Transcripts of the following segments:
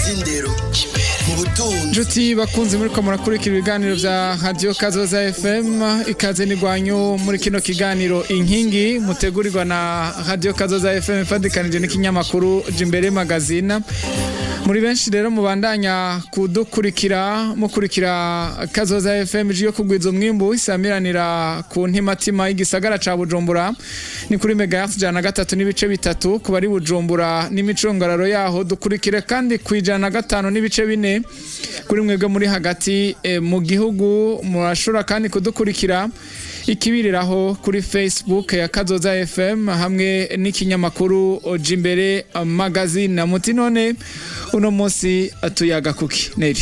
By'indero, mu butunzi. Nshuti bakunzi, muri ko murakurikira ibiganiro vya Radio Kazoza FM, ikaze n'igwanyu muri kino kiganiro Inkingi, mutegurirwa na Radio Kazoza FM ifadikanije n'ikinyamakuru Jimbere Magazine. Muri benshi rero mubandanya kudukurikira, mukurikira Kazoza FM yo kugwiza umwimbu, isamiranira ku ntimatima y'igisagara ca Bujumbura, ni kuri megahertz 103.3 ku bari Bujumbura n'imicungararo yaho. Dukurikire kandi ku 105.4 kuri mwebwe muri hagati mu gihugu. Murashobora kandi kudukurikira ikibiriraho kuri Facebook ya Kazoza FM hamwe n'ikinyamakuru Jimbere Magazine. Muti none uno munsi tuyaga kuki, Neri?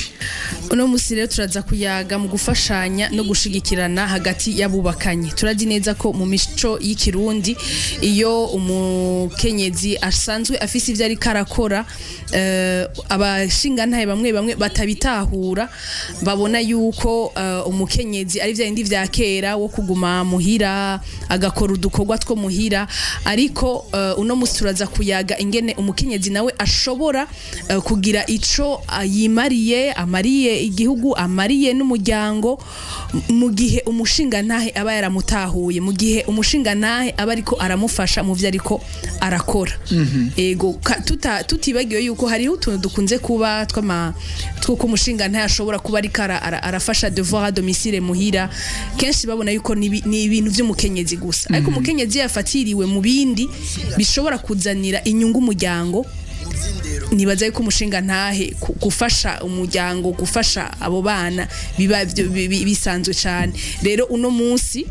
Uno musi rero turaza kuyaga mu gufashanya no gushigikirana hagati y'abubakanye. Turazi neza ko mu mico y'ikirundi, iyo umukenyezi asanzwe afise ivyo ariko arakora, abashingantahe bamwe bamwe batabitahura, babona yuko umukenyezi ari vya bindi vya kera wo kuguma muhira agakora udukorwa two muhira. Ariko uno musi turaza kuyaga ingene umukenyezi nawe ashobora kugira ico yimariye, amariye igihugu, amariye n'umuryango, mu gihe umushingantahe aba yaramutahuye, mu gihe umushingantahe aba ariko aramufasha mu vyo ariko arakora. Ego, tutibagiwe yuko hariho utuntu dukunze kuba twama twuko umushingantahe ashobora kuba ariko arafasha devoir à domicile muhira, kenshi babona yuko ni ibintu vy'umukenyezi gusa. Ariko umukenyezi yafatiriwe mu bindi bishobora kuzanira inyungu umuryango, nibaza yuko umushinga ntahe gufasha umuryango, gufasha abo bana, biba bisanzwe cyane. Rero uno munsi,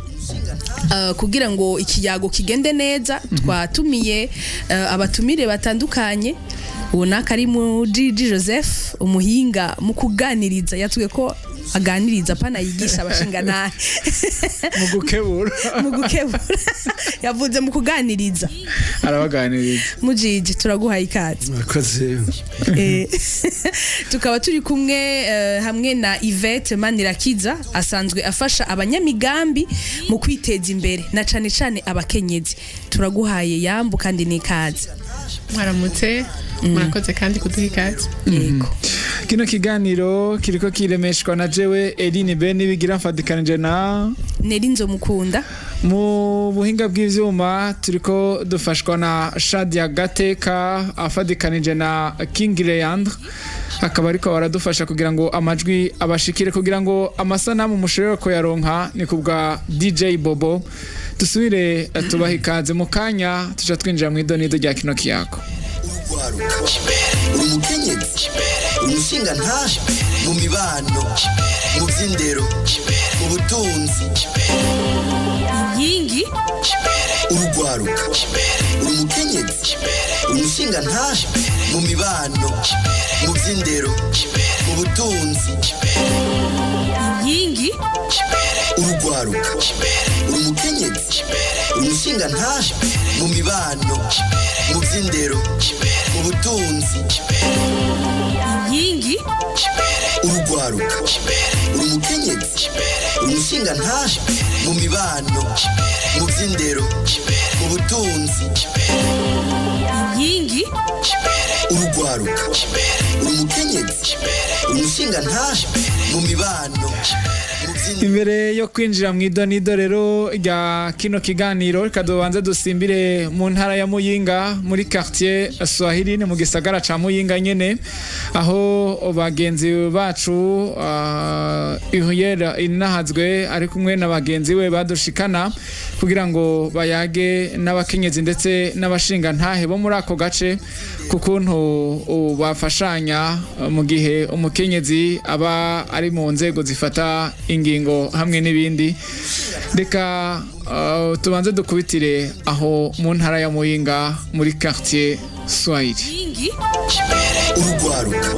kugira ngo ikiyago kigende neza, twatumiye abatumire batandukanye. Ubona ko ari mu Gigi Joseph, umuhinga mu kuganiriza, yatubwiye ko aganiriza pana yigisha abashinga ntahe. Mu gukebura. Mu gukebura, yavuze mu kuganiriza. Arabaganiriza. Mujiji, turaguhaye ikaze. Murakoze. Tukaba turi kumwe hamwe na Yvette Manirakiza, asanzwe afasha abanyamigambi mu kwiteza imbere, na cane cane abakenyezi. Turaguhaye yambu kandi n'ikaze. Mwaramutse, murakoze kandi kuduha ikaze. Yego. Kino kiganiro kiriko kiremeshwa na jewe Eline Ben bigira, mfadikanije na Neri Nzomukunda. Mu buhinga bw'ivyuma turiko dufashwa na Shadia Gateka afadikanije na King Leandre, akaba ariko baradufasha kugira ngo amajwi abashikire, kugira ngo amasanamu mushobore kuyaronka ni kubwa DJ Bobo. Dusubire tubaha ikaze, mu kanya tuca twinjira mu idonido rya kino kiyago. Urwaruka, umukenyezi, umushingantahe, mu mibano, mu by'indero, mu butunzi. Inkingi. Urugwaruka, umukenyezi, umushingantahe, mu mibano, mu by'indero, mu butunzi. Inkingi. Urugwaruka, umukenyezi, umushingantahe, mu mibano, mu by'indero, mu butunzi. Inkingi. Urugwaruka, umukenyezi, umushingantahe, mu mibano, mu by'indero, mu butunzi. Inkingi. Urugwaruka, umukenyezi, umushingantahe, mu mibano, mu by'indero. Imbere yo kwinjira mu idonido rero rya kino kiganiro, reka dubanze dusimbire mu ntara ya Muyinga, muri quartier Swahili, ni mu gisagara ca Muyinga nyene, aho bagenzi bacu Uriel Inahazwe ari kumwe na bagenzi we badushikana kugira ngo bayage n'abakenyezi ndetse n'abashingantahe bo muri ako gace ku kuntu bafashanya mu gihe umukenyezi aba ari mu nzego zifata ingingo hamwe n'ibindi. Reka tubanze dukubitire aho mu ntara ya Muyinga, muri quartier Swahili. Inkingi. Urugwaruka.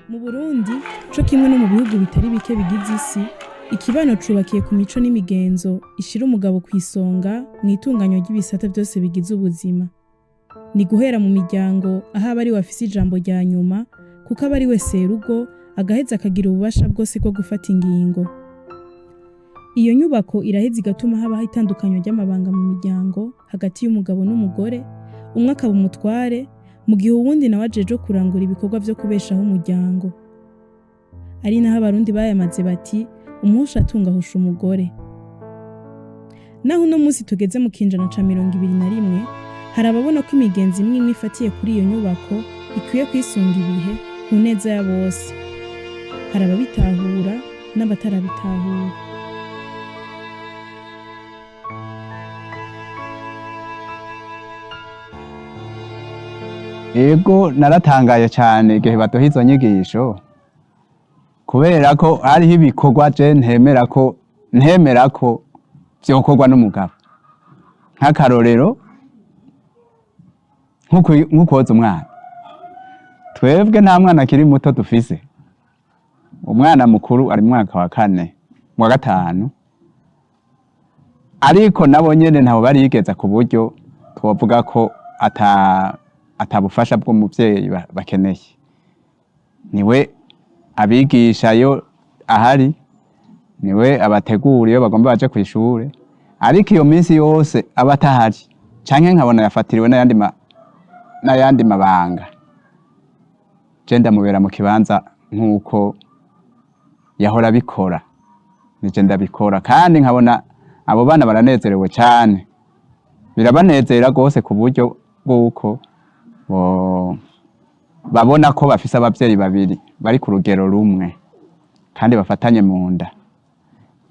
Mu Burundi, co kimwe no mu bihugu bitari bike bigize isi, ikibano cubakiye ku mico n'imigenzo ishira umugabo ku isonga mu itunganywa ry'ibisata byose bigize ubuzima. Ni guhera mu miryango, aho aba ari we afise ijambo rya nyuma, kuko aba ari we serugo. Agaheza akagira ububasha bwose bwo gufata ingingo. Iyo nyubako iraheza igatuma habaho itandukanyo ry'amabanga mu miryango hagati y'umugabo n'umugore, umwe akaba umutware mu gihe uwundi nawe ajejwe kurangura ibikorwa vyo kubeshaho umuryango. Ari naho Abarundi bayamaze bati: "Umuhusha atunga ahusha umugore." Naho uno munsi tugeze mu kinjana ca 21, hari ababona ko imigenzo imwe imwe ifatiye kuri iyo nyubako ikwiye kwisunga ibihe ku neza ya bose. Hari ababitahura n'abatarabitahura. Ego, naratangaye cyane igihe baduha izo nyigisho, kubera ko hariho ibikorwa je ntemera ko vyokorwa n'umugabo. Nk'akarorero, nk'ukwoza umwana. Twebwe nta mwana akiri muto dufise. Umwana mukuru ari mu mwaka wa kane, mu wa gatanu, ariko nabo nyene ntabo barigeza ku buryo twovuga ko atabufasha bw'umuvyeyi bakeneye. Niwe abigisha iyo ahari, niwe abategura iyo bagomba baje kw'ishure. Ariko iyo minsi yose aba atahari canke nkabona yafatiriwe n'ayandi mabanga, je ndamubera mu kibanza nk'uko yahora abikora. Nije ndabikora, kandi nkabona abo bana baranezerewe cane. Birabanezera rwose ku buryo bw'uko babona ko bafise abavyeyi babiri bari ku rugero rumwe kandi bafatanye mu nda.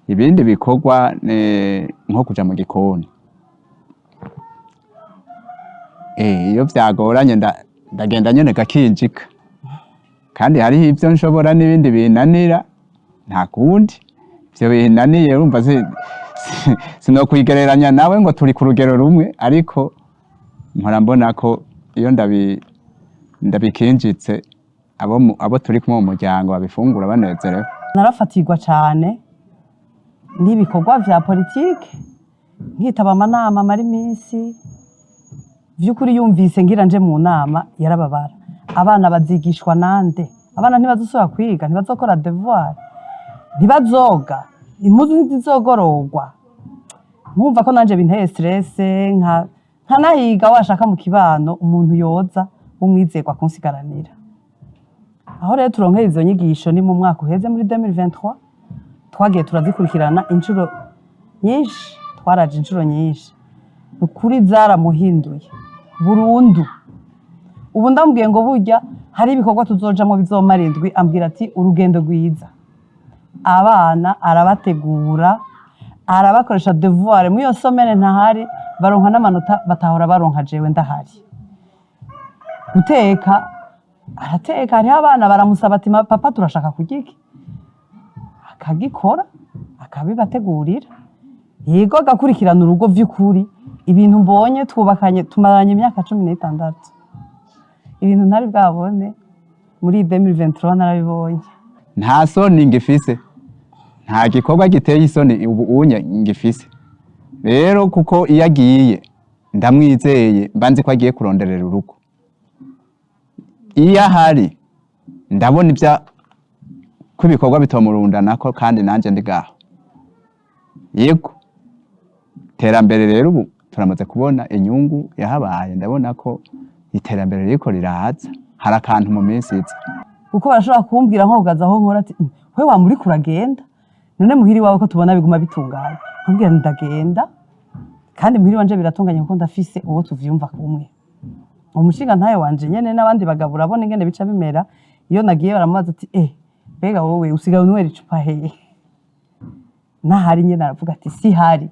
Ibindi bikorwa ni nko kuja mu gikoni. Iyo vyagoranye ndagenda nyene gakinjika, kandi hariho ivyo nshobora n'ibindi binanira. Nta kundi, ivyo binaniye urumva sinokwigereranya nawe ngo turi ku rugero rumwe, ariko mpora mbona ko iyo ndabikinjitse abo turi kumwe mu muryango babifungura banezerewe. Narafatirwa cyane n'ibikorwa vya politike, nkitaba amanama amara iminsi. Vy'ukuri yumvise ngira nje mu nama yarababara. Abana bazigishwa nande? Abana ntibazosubira kwiga, ntibazokora devoir, ntibazoga impuzu, ntizizogororwa. Nkumva ko nanje binteye stress, nka nkanahiga washaka mu kibano umuntu yoza w'umwizerwa kunsigaranira. Aho rero turonkeye izo nyigisho ni mu mwaka uheze, muri 2023. Twagiye turazikurikirana inshuro nyinshi, twaraje inshuro nyinshi. Ni ukuri zaramuhinduye burundu. Ubu ndamubwiye ngo burya hari ibikorwa tuzojamwo bizomara indwi, ambwira ati: "Urugendo rwiza." Abana arabategura, arabakoresha devoir muri iyo semaine ntahari, baronka n'amanota batahora baronka jewe ndahari. Guteka arateka. Hariho abana baramusaba ati: "Papa, turashaka kurya iki?" Akagikora, akabibategurira. Yego, agakurikirana urugo. Vy'ukuri ibintu mbonye, twubakanye, tumaranye imyaka 16, ibintu ntari bwabone muri 2023 narabibonye. Nta soni ngifise, nta gikorwa giteye isoni ubu unye ngifise rero, kuko iyo agiye ndamwizeye, mba nzi ko agiye kuronderera urugo. Iyo ahari ndabona ibya ko ibikorwa bitomurundanako, kandi nanjye ndi ngaho. Yego, iterambere rero ubu turamaze kubona inyungu yahabaye. Ndabona ko iterambere ririko riraza, hari akantu mu minsi iza. Kuko barashobora kumbwira nko kugaza aho nkora ati: "We wa muri kuragenda none muhiri wawe ko tubona biguma bitunganye?" Nkabwira nti: "Ndagenda, kandi muhiri wanje biratunganye kuko ndafise uwo tuvyumva kumwe, umushinga ntayo wanje nyene." N'abandi bagabo urabona ingene bica bimera. Iyo nagiye baramubaza ati: "Eh, mbega wowe usigaye unywera icupa hehe?" Nahari nyene aravuga ati: "Sihari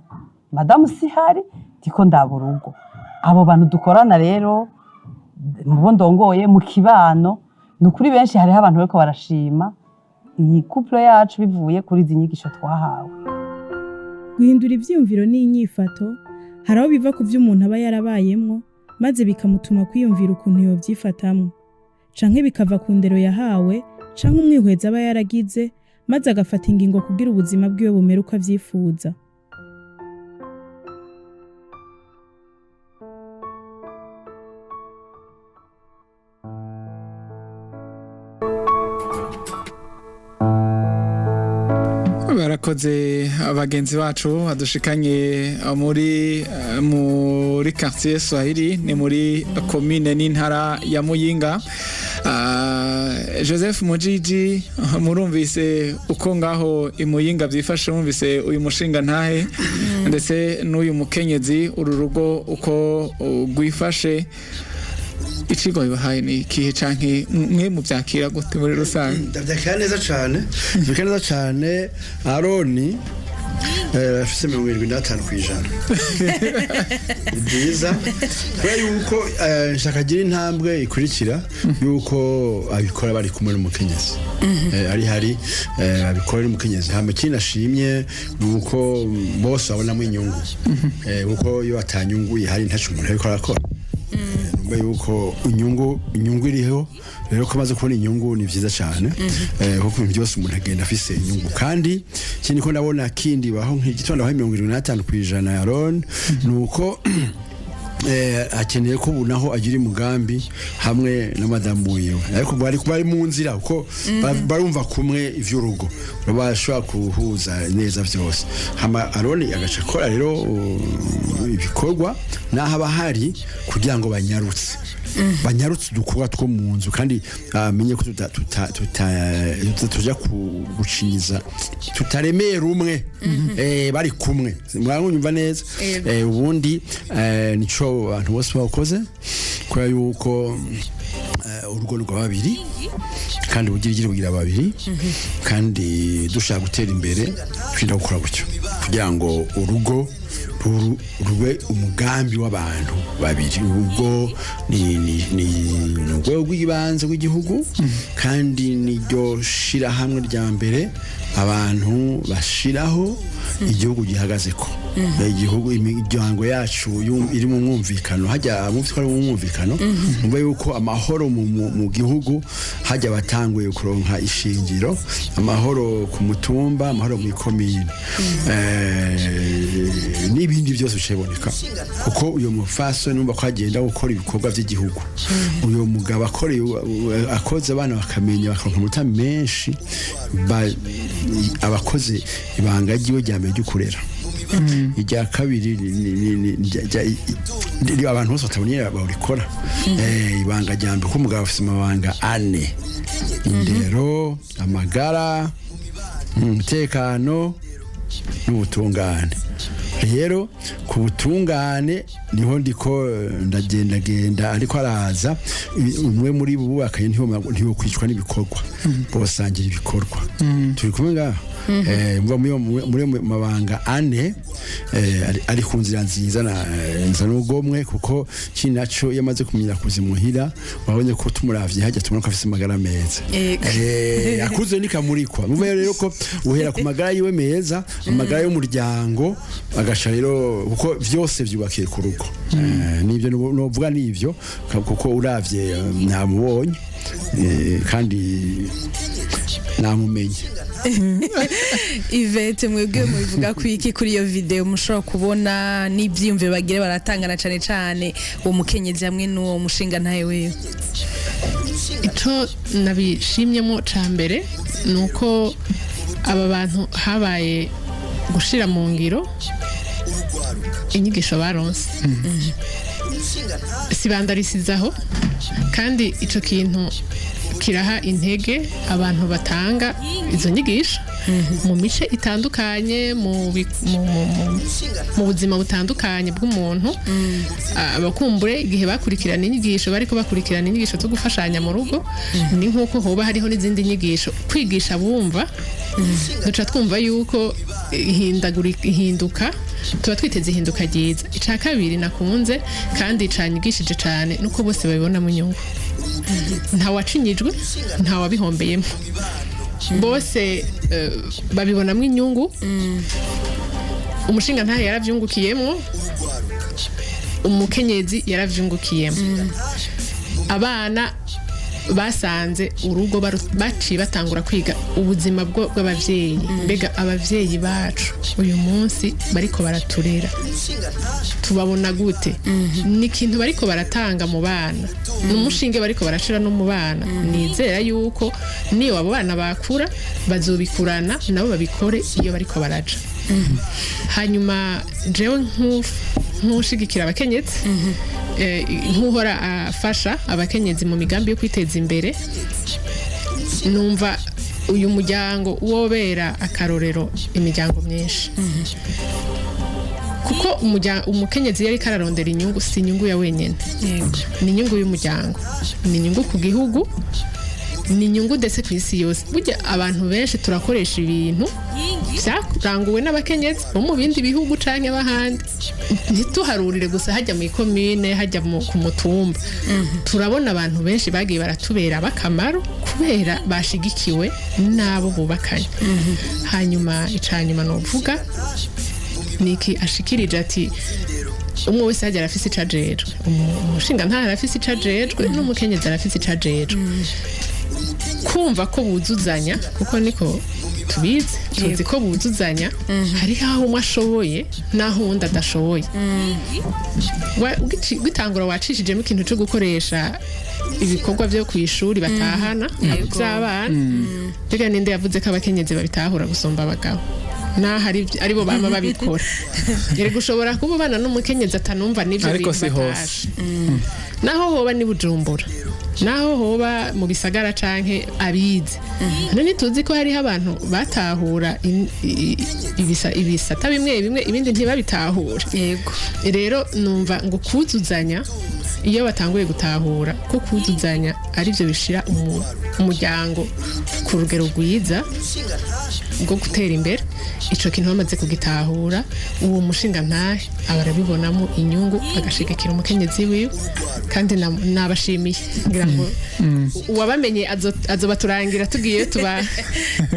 madamu, sihari, ndiko ndaba urugo." Abo bantu dukorana rero, mubo ndongoye mu kibano, ni ukuri benshi, hariho abantu bariko barashima iyi couple yacu bivuye kuri izi nyigisho twahawe. Guhindura ivyiyumviro n'inyifato, hari aho biva ku vyo umuntu aba yarabayemwo, maze bikamutuma kwiyumvira ukuntu yovyifatamwo, canke bikava ku ndero yahawe canke umwihwezo aba yaragize, maze agafata ingingo kugira ubuzima bwiwe bumere uko avyifuza. Barakoze abagenzi bacu badushikanye muri quartier Swahili, ni muri commune n'intara ya Muyinga. Joseph Mujiji, murumvise uko ngaho i Muyinga byifashe, mumvise uyu mushinga ntahe ndetse n'uyu mukenyezi, uru rugo uko rwifashe. Icigwa bibahaye ni ikihe, canke mwe muvyakira gute muri rusange? Ndabyakira neza cyane, ndabyakira neza cyane. Aroni afise 75%. Ni byiza kubera yuko nshaka agira intambwe ikurikira yuko abikora bari kumwe n'umukenyezi. Ari hari abikora n'umukenyezi. Hama ikindi nashimye ni uko bose babonamo inyungu, kuko iyo atanyungu ihari ntaco umuntu ariko arakora. Numva yuko inyungu iriho rero, ko amaze kubona inyungu ni vyiza cyane, kuko ibintu byose umuntu agenda afise inyungu. Kandi ikindi ko ndabona kindi baho nk'igitondo aho 75% ya Ron, ni uko akeneye ko ubu naho agira umugambi hamwe na madamu wiwe, ariko bari mu nzira kuko barumva kumwe ivy'urugo, bashobora kuhuza neza vyose. Hama Aroni agaca akora rero ibikorwa naho aba ahari kugira ngo banyarutse udukorwa two mu nzu, kandi amenye ko tuja gucinyiza, tutaremera umwe, bari kumwe. Mwanyumva neza? Yego. Ubundi nico abantu bose bakoze, kubera yuko urugo rwa babiri kandi bugira bugira babiri, kandi dushaka gutera imbere twinda gukora gutyo kugira ngo urugo rube umugambi w'abantu babiri. Urugo ni urwego rw'ibanze rw'igihugu, kandi niryo shirahamwe rya mbere abantu bashiraho igihugu gihagaze ko igihugu imiryango yacu iri mu mwumvikano. Hajya mu ari mu mwumvikano, numva yuko amahoro mu gihugu hajya batanguye kuronka ishingiro, amahoro ku mutumba, amahoro mu ikomine, n'ibindi byose biciboneka, kuko uyu mufaso numva ko agenda gukora ibikorwa by'igihugu, uyu mugabo akora, akoze, abana bakamenya, bakaronka amanota menshi, abakoze ibanga ryiwe rya mbere ryo kurera. Irya kabiri abantu bose batabonye bawurikora. Ibanga rya mbere ko umugabo afise amabanga ane: indero, amagara, umutekano n'ubutungane. Rero ku butungane niho ndiko ndagendagenda, ariko araza umwe muri bo bubakanye ntiwokwicwa n'ibikorwa, bosangira ibikorwa. Turi kumwe ngaho. Mva muri ayo mabanga ane, ari ku nzira nziza na nza n'ugomwe, kuko kindi naco iyo amaze kumenya kuzimuhira, wabonye ko tumuravye hajya tubona ko afise amagara meza. Yego. Akuze nikamurikwa. Mumva rero ko uhera ku magara yiwe meza, amagara y'umuryango, agasha rero kuko vyose vyubakiye ku rugo. Nivyo novuga nivyo, kuko uravye namubonye, kandi namumenye. Ivete, mwebwe mubivuga ku iki kuri iyo video mushobora kubona n'ibyiyumviro bagire baratangana, cane cane uwo mukenyezi hamwe n'uwo mushinga ntawe wewe? Icyo nabishimyemo cya mbere ni uko aba bantu habaye gushira mu ngiro inyigisho baronse, sibandarisizaho, kandi icyo kintu kiraha intege abantu batanga izo nyigisho mu mice itandukanye, mu buzima butandukanye bw'umuntu. Abakumbure igihe bakurikirana inyigisho, bariko bakurikirana inyigisho zo gufashanya mu rugo, ni nk'uko hoba hariho n'izindi nyigisho kwigisha bumva, duca twumva yuko ihinduka tuba twiteze ihinduka ryiza. Ica kabiri nakunze kandi canyigishije cane nuko bose babibonamo inyungu, nta wacinyijwe, nta wabihombeyemo, bose babibonamo inyungu. Umushinga ntahe yaravyungukiyemo, umukenyezi yaravyungukiyemo, abana. Basanze urugo baciye batangura kwiga ubuzima bw'abavyeyi. Mbega abavyeyi bacu uyu munsi bariko baraturera, tubabona gute? Ni ikintu bariko baratanga mu bana, ni umushinge bariko barashira no mu bana. Nizera yuko niyo abo bana bakura bazobikurana nabo, babikore iyo bariko baraja. Hanyuma jewe nk'ushigikira abakenyezi, nk'uhora afasha abakenyezi mu migambi yo kwiteza imbere, numva uyu muryango wobera akarorero imiryango myinshi, kuko umukenyezi yari kararondera inyungu, si inyungu ya wenyine, ni inyungu y'umuryango, ni inyungu ku gihugu, ni inyungu ndetse ku isi yose. Burya abantu benshi turakoresha ibintu byaranguwe n'abakenyezi bo mu bindi bihugu canke b'ahandi. Ntituharurire gusa hajya mu ikomine, hajya ku mutumba. Turabona abantu benshi bagiye baratubera abakamaro kubera bashigikiwe n'abo bubakanye. Hanyuma icanyuma novuga niki ashikirije ati umwe wese hajya arafise ico ajejwe. Umushinga ntahe arafise ico ajejwe, n'umukenyezi arafise ico ajejwe. Kumva ko buzuzanya, kuko niko tubizi, tuzi ko buzuzanya. Hariho aho umwe ashoboye n'aho uwundi adashoboye. Ugitangura wacishijemo ikintu cyo gukoresha ibikorwa byo ku ishuri batahana by'abana. Mbega ninde yavuze ko abakenyezi babitahura gusumba abagabo, naho aribo bama babikora? Erega ushobora kuba ubana n'umukenyezi atanumva n'ivyo Ariko bintu si hose. batashe. Naho hoba ni Bujumbura, naho hoba mu bisagara canke abize, none tuzi ko hariho abantu batahura ibisata bimwe bimwe, ibindi ntibabitahure. Rero numva ngo kuzuzanya, iyo batanguye gutahura ko kuzuzanya aribyo bishira umuryango ku rugero rwiza bwo gutera imbere, ico kintu bamaze kugitahura, uwo mushinga ntahe aba arabibonamo inyungu, agashigikira umukenyezi wiwe. Kandi nabashimiye, ngira ngo uwabamenye azobaturangira tugiye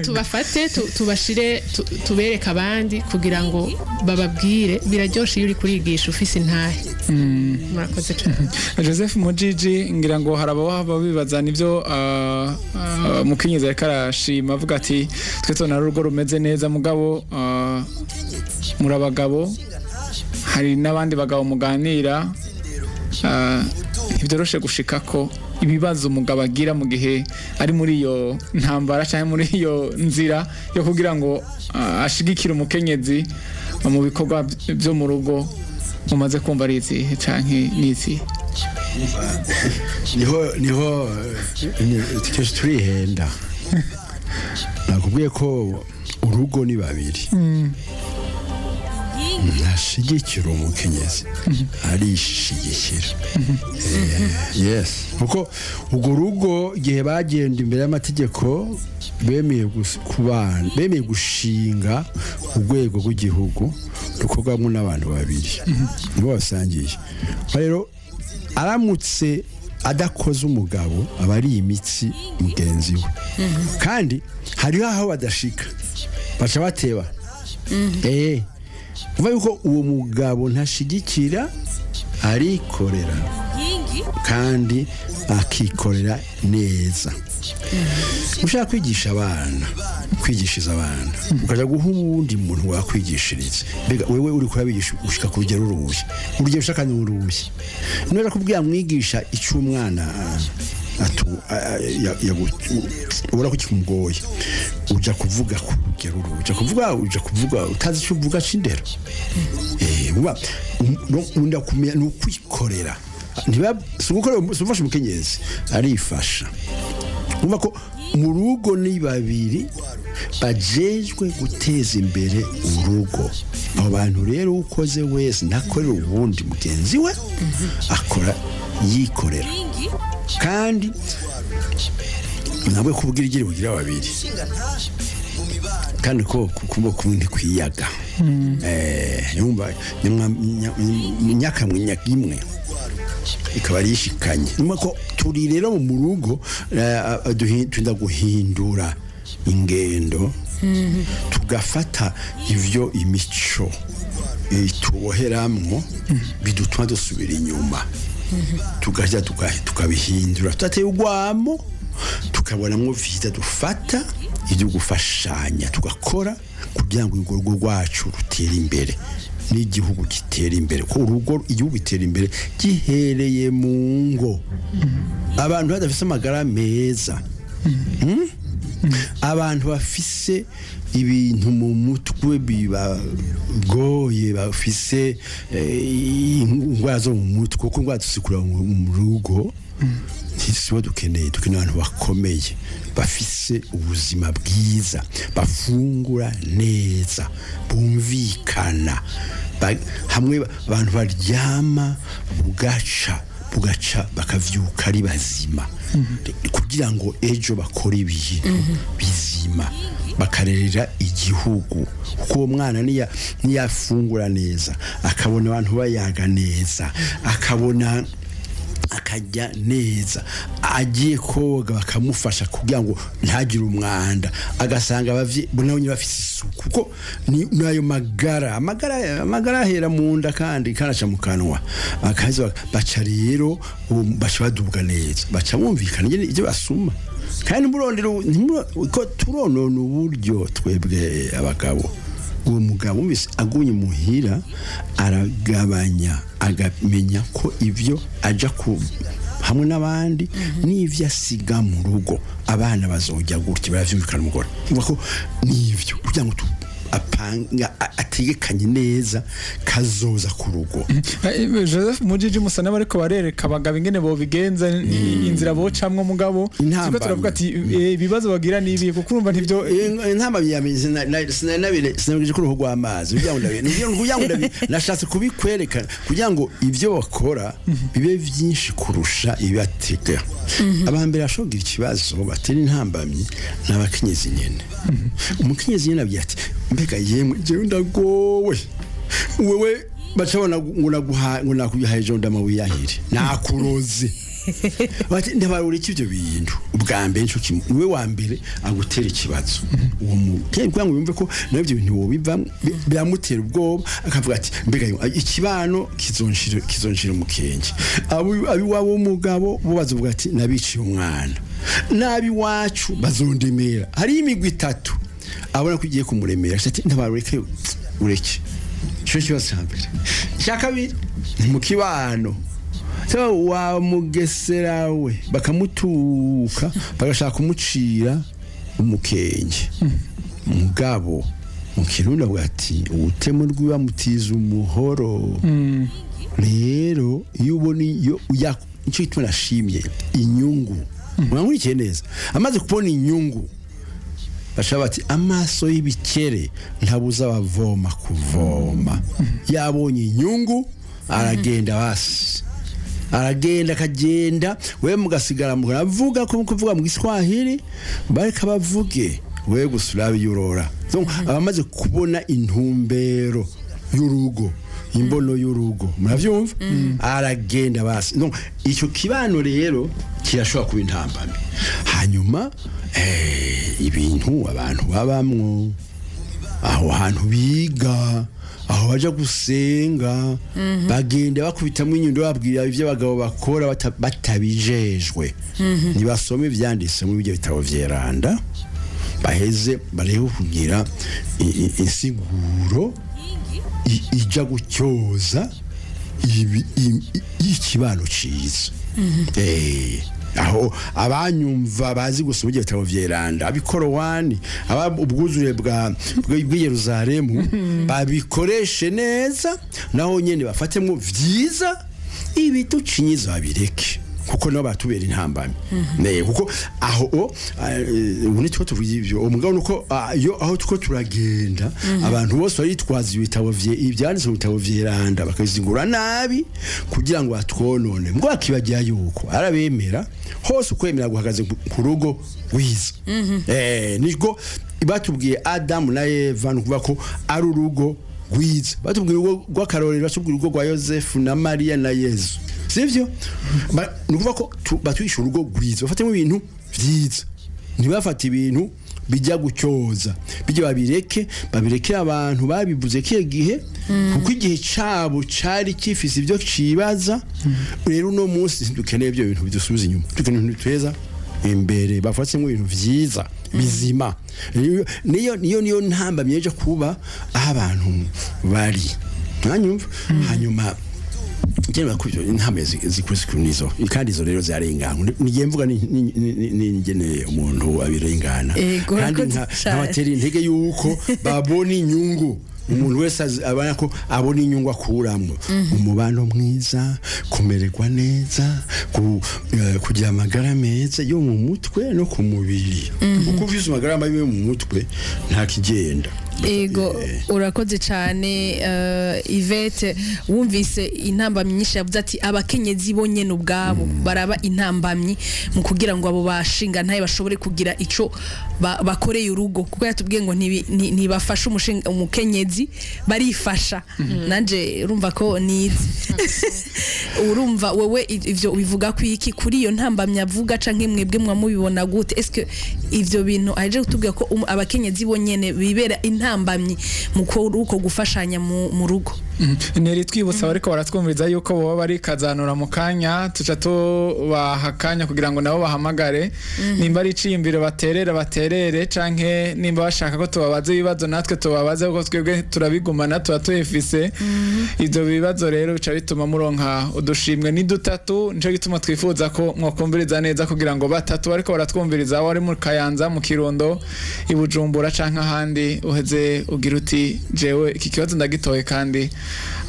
tubafate, tubashire, tubereke abandi kugira ngo bababwire. Biraryoshe iyo uri kurigisha ufise intahe. Murakoze cyane. Joseph Mujiji, ngira ngo hari ababa bibaza nivyo mukenyezi ariko arashima, avuga ati twe tubona urugo rumeze neza, mugabo muri abagabo, hari n'abandi bagabo muganira, ntibyoroshe gushika ko ibibazo umugabo agira mu gihe ari muri iyo ntambara cyangwa muri iyo nzira yo kugira ngo ashigikire umukenyezi mu bikorwa byo mu rugo. Mumaze kumva ari izihe canke n'izihe? Niho kenshi turihenda. Nakubwiye ko urugo ni babiri. Ntashigikira umukenyezi, arishigikira. Yes, kuko urwo rugo igihe bagenda imbere y'amategeko bemeye kubana, bemeye gushinga urwego rw'igihugu rukorwamo n'abantu babiri, nibo basangiye. Rero aramutse adakoze, umugabo aba ari imitsi mugenzi we, kandi hariho aho badashika baca bateba. Kuva yuko uwo mugabo ntashigikira, arikorera kandi akikorera neza. Ushaka kwigisha abana, kwigishiriza abana, ukaja guha uwundi muntu wakwigishiriza, mbega wewe uri kurabigisha ushika ku rugero uruhe? Urugero ushaka ni uruhe? Niba kubwira mwigisha icyo umwana atu ubona ko kimugoye, uja kuvuga ku rugero uruhe? Uja kuvuga utazi icyo uvuga c'indero. Uba unda kumenya ni ukwikorera. Ntiba si ugukora, si ugufasha umukenyezi, arifasha. Umva ko mu rugo ni babiri bajejwe guteza imbere urugo. Abo bantu rero, ukoze wese ntakorera uwundi mugenzi we, akora yikorera. Kandi ntabwo kubwira igira bugira babiri, kandi ko kuba kumwe ntikwiyaga. Yumva nyakamwe imwe ikaba ari ishikanye. Nyuma ko turi rero mu rugo, tunda guhindura ingendo, tugafata ivyo imico tuboheramwo bidutuma dusubira inyuma. Tugashyira tukabihindura tudateye urwamo, tukabonamwo vyiza, dufata ibyo gufashanya, tugakora kugira ngo urugo rwacu rutere imbere n'igihugu gitera imbere, ko urugo, igihugu gitera imbere gihereye mu ngo. Abantu badafise amagara meza, Abantu bafise ibintu mu mutwe bibagoye, bafise indwara zo mu mutwe, kuko indwara tuzikura mu rugo. Sibo dukeneye. Dukeneye abantu bakomeye, bafise ubuzima bwiza, bafungura neza, bumvikana, hamwe abantu baryama bugaca bugaca, bakavyuka ari bazima, kugira ngo ejo bakore ibintu bizima, bakarerera igihugu. Kuko uwo mwana niyafungura neza, akabona abantu bayaga neza, akabona akajya neza, agiye koga bakamufasha kugira ngo ntagire umwanda, agasanga abavyeyi nabo nyine bafise isuku, kuko ni nayo magara. Amagara ahera mu nda kandi kanaca mu kanwa. Bakaza baca rero baca badubwa neza, baca bumvikana ingene ibyo basuma. Kandi murondera ko turonona uburyo twebwe abagabo. Uwo mugabo wumvise agumye muhira, aragabanya, agamenya ko ibyo aja ku hamwe n'abandi n'ibyo asiga mu rugo, abana bazojya gutya, baravyumvikana. Umugore uvuga ko n'ivyo kugira ngo apanga, ategekanye neza kazoza ku rugo. Joseph Mujiji, musa n'abariko barereka abagabo ingene bobigenza, inzira bocamwo, mugabo Intambamyi. siko turavuga ati ibibazo bagira nibi, kuko urumva ntivyo. Intambamyi ya sinabije ku ruhu rw'amazi kugira ngo nashatse kubikwerekana kugira ngo ibyo bakora bibe byinshi kurusha ibibatega. Abambere bashobora kugira ikibazo, batera intambamyi, ni abakenyezi nyene. Umukenyezi nyene abwira ati: "Mbega yemwe, jewe ndagowe, wewe bacabona ngo naguha, ngo nakuyahaye ejo, ndamawiyahire nakuroze." Bati: "Ndabarura iki?" Ibyo bintu ubwa mbere nico kimwe, niwe wa mbere agutera ikibazo uwo muntu, kugira ngo yumve ko nawe ibyo bintu wobivamwo, biramutera ubwoba, akavuga ati: "Mbega yo, ikibano kizonshira umukenge, abiwabo w'umugabo bo bazovuga ati nabiciye umwana, n'abiwacu bazondemera." Hariyo imigwi itatu abona ko igiye kumuremera, ati: "Ntabara, ureke, ureke." Ico kibazo cya mbere. Icya kabiri ni mu kibano. Saba wa mugesera we bakamutuka, bagashaka kumucira umukenge. Mugabo mu Kirundi avuga ati: "Ubutemo rwiba mutiza umuhoro." Rero iyo ubona iyo nicyo gituma nashimye inyungu, mwankurikiye neza. Amaze kubona inyungu, baca bati: "Amaso y'ibikere ntabuza abavoma kuvoma." Yabonye inyungu, aragenda basi, aragenda, akagenda, we mugasigara muravuga ko kuvuga mu Giswahili, bareka bavuge, we gusa urabe yurora. Donc abamaze kubona intumbero y'urugo, imbono y'urugo, muravyumva, aragenda basi. Donc icyo kibano rero kirashobora kuba intambamyi. Hanyuma ibintu abantu babamwo, aho hantu biga, aho baja gusenga, bagenda bakubitamo inyundo, babwira ivyo abagabo bakora batabijejwe. Ntibasome ivyanditse muri ibyo bitabo vyeranda, baheze barebe kugira insiguro ija gutyoza ikibano ciza. Aho abanyumva bazi gusoma ibyo bitabo vyeranda, abikorowani, aba ubwuzure bw'i Yerusalemu, babikoreshe neza, naho nyene bafatemo vyiza, ibiducinyiza babireke, kuko nabo batubera intambamyi. Ne kuko aho ubu nitwo tuvuye ivyo. Umugabo nuko iyo aho tuko turagenda, abantu bose baritwaza ibitabo ivyanditse mu bitabo vyeranda, bakabizingura nabi kugira ngo batwonone. Mbwo akibagira yuko arabemera hose, ukwemera guhagaze ku rugo rwiza. Nibwo batubwiye Adamu na Eva, nukuvuga ko ari urugo rwiza. Batubwiye urugo rw'akarorero, batubwiye urugo rwa Yosefu na Mariya na Yezu, sivyo? Ni ukuvuga ko batwigisha urugo rwiza, bafatemo ibintu vyiza, ntibafate ibintu. Bijya gucyoza bijya, babireke, babirekere abantu babivuze kiye gihe, kuko igihe cabo cari kifise ibyo cibaza. Rero uno munsi dukeneye ibyo bintu bidusubiza inyuma, dukeneye ibintu biteza imbere, bafatsemwo ibintu vyiza bizima. Niyo ntambamye ejo kuba aho abantu bari mwanyumva. Hanyuma njyewe ko intambwe zikuru nizo, kandi izo rero zirarengana. Nigiye mvuga n'ingene umuntu abirengana, Ego, kandi urakoze cane. nkabatera intege yuko babona inyungu. Umuntu wese abona ko abona inyungu akuramwo umubano mwiza, kumererwa neza, kugira amagara meza yo mu mutwe no ku mubiri, kuko ufise amagara mabi yo mu mutwe nta kigenda. Ego, urakoze cyane, Yvette. Wumvise intambamyi nyinshi yavuze, ati abakenyezi bo nyene ubwabo baraba intambamyi mu kugira ngo abo bashinga ntaye bashobore kugira ico bakoreye urugo, kuko yatubwiye ngo ntibafashe umushinga umukenyezi, barifasha. Nanje urumva ko nize. Urumva wewe ivyo ubivuga ku iki kuri iyo ntambamyi avuga, canke mwebwe mwamubibona gute? Eske ivyo bintu aje kutubwira ko abakenyezi bo nyene bibera intambamyi mu uko gufashanya mu rugo? Neri, twibutsa bariko baratwumviriza yuko boba bari kazanura mu kanya, tuca tubaha akanya kugira ngo nabo bahamagare, nimba ari iciyumviro baterere, baterere, canke nimba bashaka ko tubabaza ibibazo natwe tubabaze, kuko twebwe turabigumana, tuba tubifise ivyo bibazo. Rero bica bituma muronka udushimwe ni dutatu. Nico gituma twifuza ko mwokumviriza neza kugira ngo batatu bariko baratwumviriza, aho ari mu Kayanza, mu Kirundo, i Bujumbura canke ahandi, uheze ugira uti: "Jewe iki kibazo ndagitoye kandi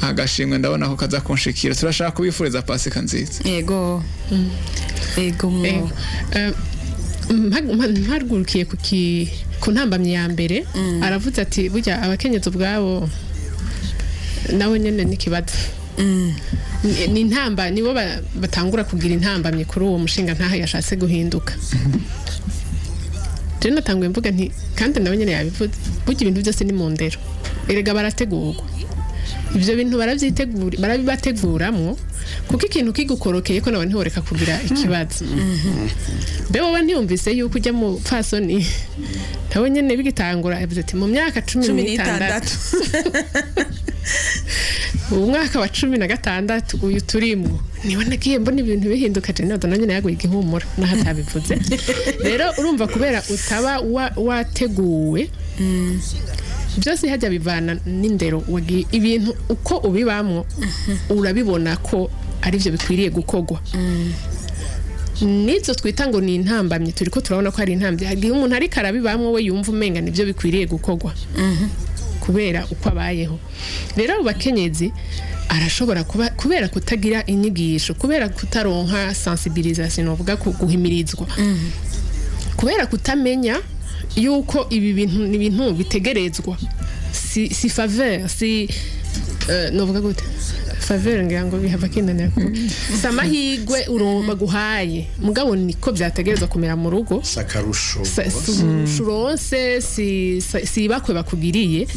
agashimwe ndabona ko kaza kunshikira." Turashaka kubifuriza Pasika nziza. Ego mwo. Ego. Mpagurukiye ku ntambamyi ya mbere, aravuze ati burya abakenyezi ubwabo nabo nyene n'ikibazo. Ni intamba, nibo batangura kugira intambamyi kuri uwo mushinga ntaho yashatse guhinduka. Je natanguye mvuga nti kandi nawe nyene yabivuze, burya ibintu byose ni mu ndero. Erega barategurwa ibyo bintu, barabyitegura, barabibateguramwo, kuko ikintu kigukorokeye ko nawe ntiworeka kugira ikibazo. Mbe wowe ntiyumvise yuko ujya mu pfasoni nawe nyene bigitangura yavuze ati mu myaka cumi cumi n'itandatu, n'itandatu, ubu mwaka wa 16 uyu turimwo, niwe nagiye mbona ibintu bihinduka. Je nazo nanjye yaguye igihumura naho atabivuze. Rero urumva, kubera utaba wateguwe, byose hajya bivana n'indero ibintu uko ubibamwo urabibona ko aribyo bikwiriye gukorwa. Nizo twita ngo ni intambamyi, turi ko turabona ko ari intambamyi. Hari igihe umuntu ariko arabibamwo we yumva umenga nibyo bikwiriye gukorwa kubera uko abayeho. Rero abo bakenyezi arashobora kuba kubera kutagira inyigisho, kubera kutaronka sensibilisation, novuga guhimirizwa, kubera kutamenya yuko ibi bintu ni ibintu bitegerezwa, si faveur, si novuga gute faveur, ngira ngo bihava kinanira kuvuga, si amahirwe baguhaye, mugabo niko byategerezwa kumera mu rugo. Sakarusho. Si uronse, si ibakwe bakugiriye,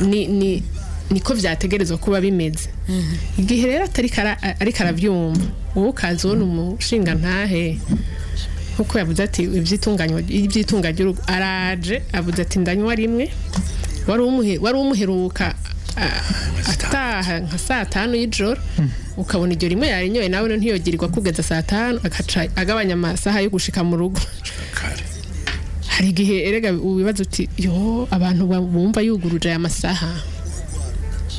ni niko vyategerezwa kuba bimeze. Igihe rero atari ariko aravyumva, wowe ukaza ubona umushinga ntahe, nkuko yavuze ati iby'itunganywa ry'urugo, araje avuze ati ndanywa rimwe, wari umuheruka ataha nka saa 5 y'ijoro, ukabona iryo rimwe yarinyoye, nawe ntiyogirirwa kugeza saa 5, agaca agabanya amasaha yo gushika mu rugo. Kare. Hari igihe erega wibaza uti yo abantu bumva yuguruje aya masaha,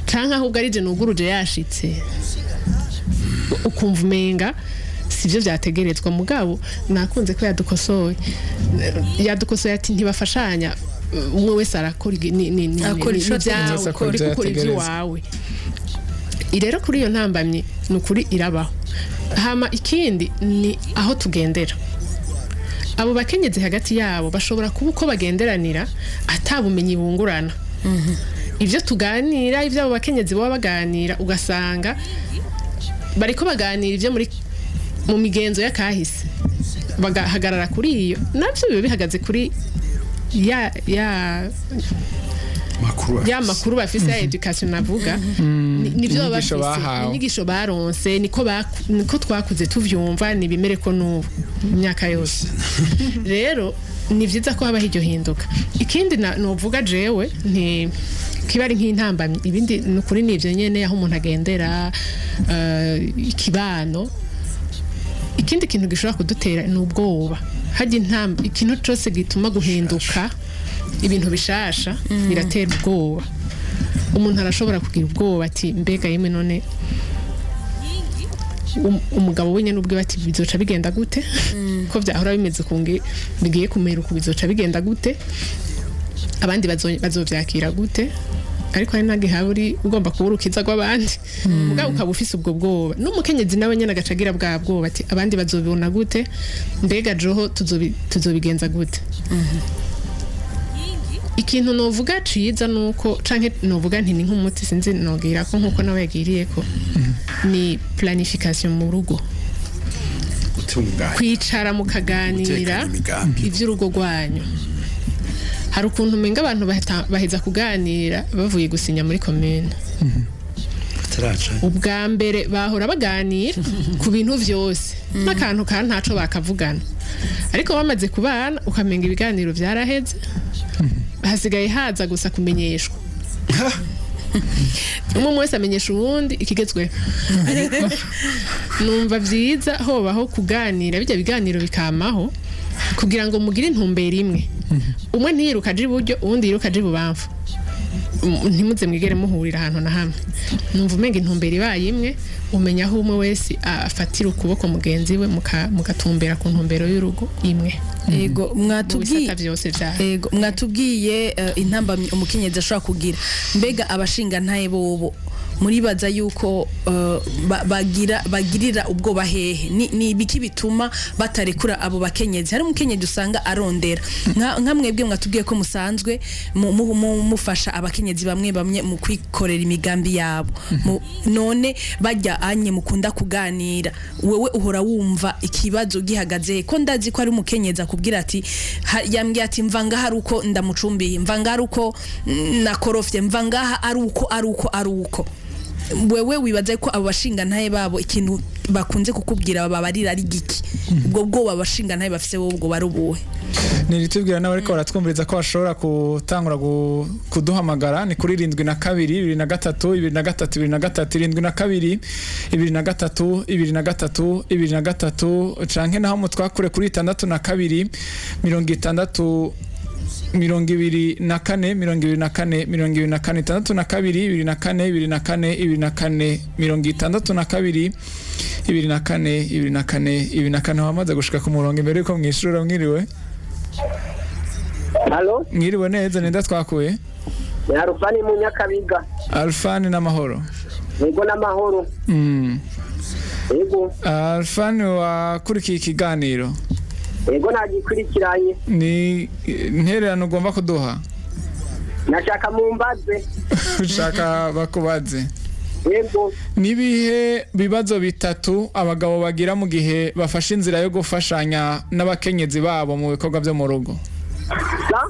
canke ahubwo ari je nuguruje yashitse, ukumva umenga sivyo vyategerezwa. Mugabo nakunze ko yadukosoye ati ntibafashanya, umwe wese arakora Akora ico n'ivyawe, ategerezwa. uriko ukora Ategerezwa. ivy'iwawe. Rero kuri iyo ntambamyi ni ukuri irabaho. Hama ikindi ni aho tugendera. Abo bakenyezi hagati yabo bashobora kuba uko bagenderanira ata bumenyi bungurana. Ibyo tuganira, ibyo abo bakenyezi baba baganira, ugasanga bariko baganira ibyo muri mu migenzo y'akahise, bagahagarara kuri iyo, nabyo biba bihagaze kuri ya makuru. Ya makuru bafise, ya education navuga, nivyo baba Inyigisho bafise, bahawe. Inyigisho baronse, niko twakuze tuvyumva, nibimere ko n'ubu imyaka yose. Rero Ni byiza ko habaho iryo hinduka. Ikindi novuga jewe nti kiba ari nk'intambamyi, ibindi ni ukuri ni ibyo nyene, aho umuntu agendera, ikibano. Ikindi kintu gishobora kudutera ni ubwoba. Hajya intamba, ikintu cyose gituma guhinduka, ibintu bishasha biratera ubwoba. Umuntu arashobora kugira ubwoba ati: "Mbega yemwe, none umugabo wenyine ubwe bati bizoca bigenda gute? Ko byahora bimeze kunge bigiye kumera uku, bizoca bigenda gute? Abandi bazovyakira gute?" Ariko hari ntagihe haba uri ugomba kuba urukiza rw'abandi, mugabo ukaba ufise ubwo bwoba. N'umukenyezi nawe nyene agaca agira bwa bwoba ati: "Abandi bazobibona gute? Mbega joho tuzobigenza gute?" Ikintu novuga ciza nuko, canke novuga nti ni nk'umuti, sinzi, nogira ko nkuko nawe yagiriye ko ni planification mu rugo, gutunganya, kwicara mukaganira gutekanya imigambi. Iby'urugo rwanyu, hari ukuntu umenga abantu baheza kuganira bavuye gusinya muri komine. Bataraca. Ubwa mbere bahora baganira ku bintu vyose n'akantu ka ntaco bakavugana, ariko bamaze kubana ukamenga ibiganiro vyaraheze, hasigaye haza gusa kumenyeshwa, umwe umwe wese amenyesha uwundi ikigezweho. Ariko numva vyiza hobaho kuganira, bijya biganiro bikamaho kugira ngo mugire intumbero imwe, umwe ntiyiruka aje iburyo, uwundi yiruka aje ibubamfu, ntimuze mwigere muhurira ahantu na hamwe. Numva umenga intumbero ibaye imwe, umenya aho umwe wese afatira ukuboko mugenzi we, mugatumbera ku ntumbero y'urugo imwe Ego. mu Mwatubwiye bisata vyose vyayo. Ego, mwatubwiye intambamyi umukenyezi ashobora kugira. Mbega abashinga ntaye bobo muribaza yuko bagira bagirira ubwoba hehe? Ni ibiki bituma batarekura abo bakenyezi? Hari umukenyezi usanga arondera nka mwebwe mwatubwiye ko musanzwe mufasha abakenyezi bamwe bamwe mu kwikorera imigambi yabo. None bajya anye mukunda kuganira, wewe uhora wumva ikibazo gihagaze he? Ko ndazi ko ari umukenyezi akubwira ati: "Yambwiye ati mva ngaha ari uko ndamucumbiye, mva ngaha ari uko nakorofye, mva ngaha ari uko, ari uko, ari uko." Wewe wibaza ko abo bashinga ntaye babo ikintu bakunze kukubwira babarira ari giki? Ubwo bwoba abashinga ntaye bafise wowe ubwo bari ubuhe? Niritubwira n'abariko baratwumviriza ko bashobora gutangura kuduhamagara, ni kuri 72 23 23 23, 72 23 23 23, canke naho mutwakure kuri 62 60 24 24 24, 62 24 24 24, 62 24 24 24. Wamaze gushika ku murongo imbere yuko mwishura. Mwiriwe? Halo? Mwiriwe neza, nenda twakuye? Ni Arufani mu Nyakabiga. Alfani, n'amahoro? Yego, n'amahoro. Yego. Alfani, wakurikiye ikiganiro? Yego, nagikurikiranye. Ni intererano ugomba kuduha? Nashaka mumbaze. Ushaka bakubaze? Yego. Nibihe bibazo bitatu abagabo bagira mu gihe bafashe inzira yo gufashanya n'abakenyezi babo mu bikorwa byo mu rugo? Sa?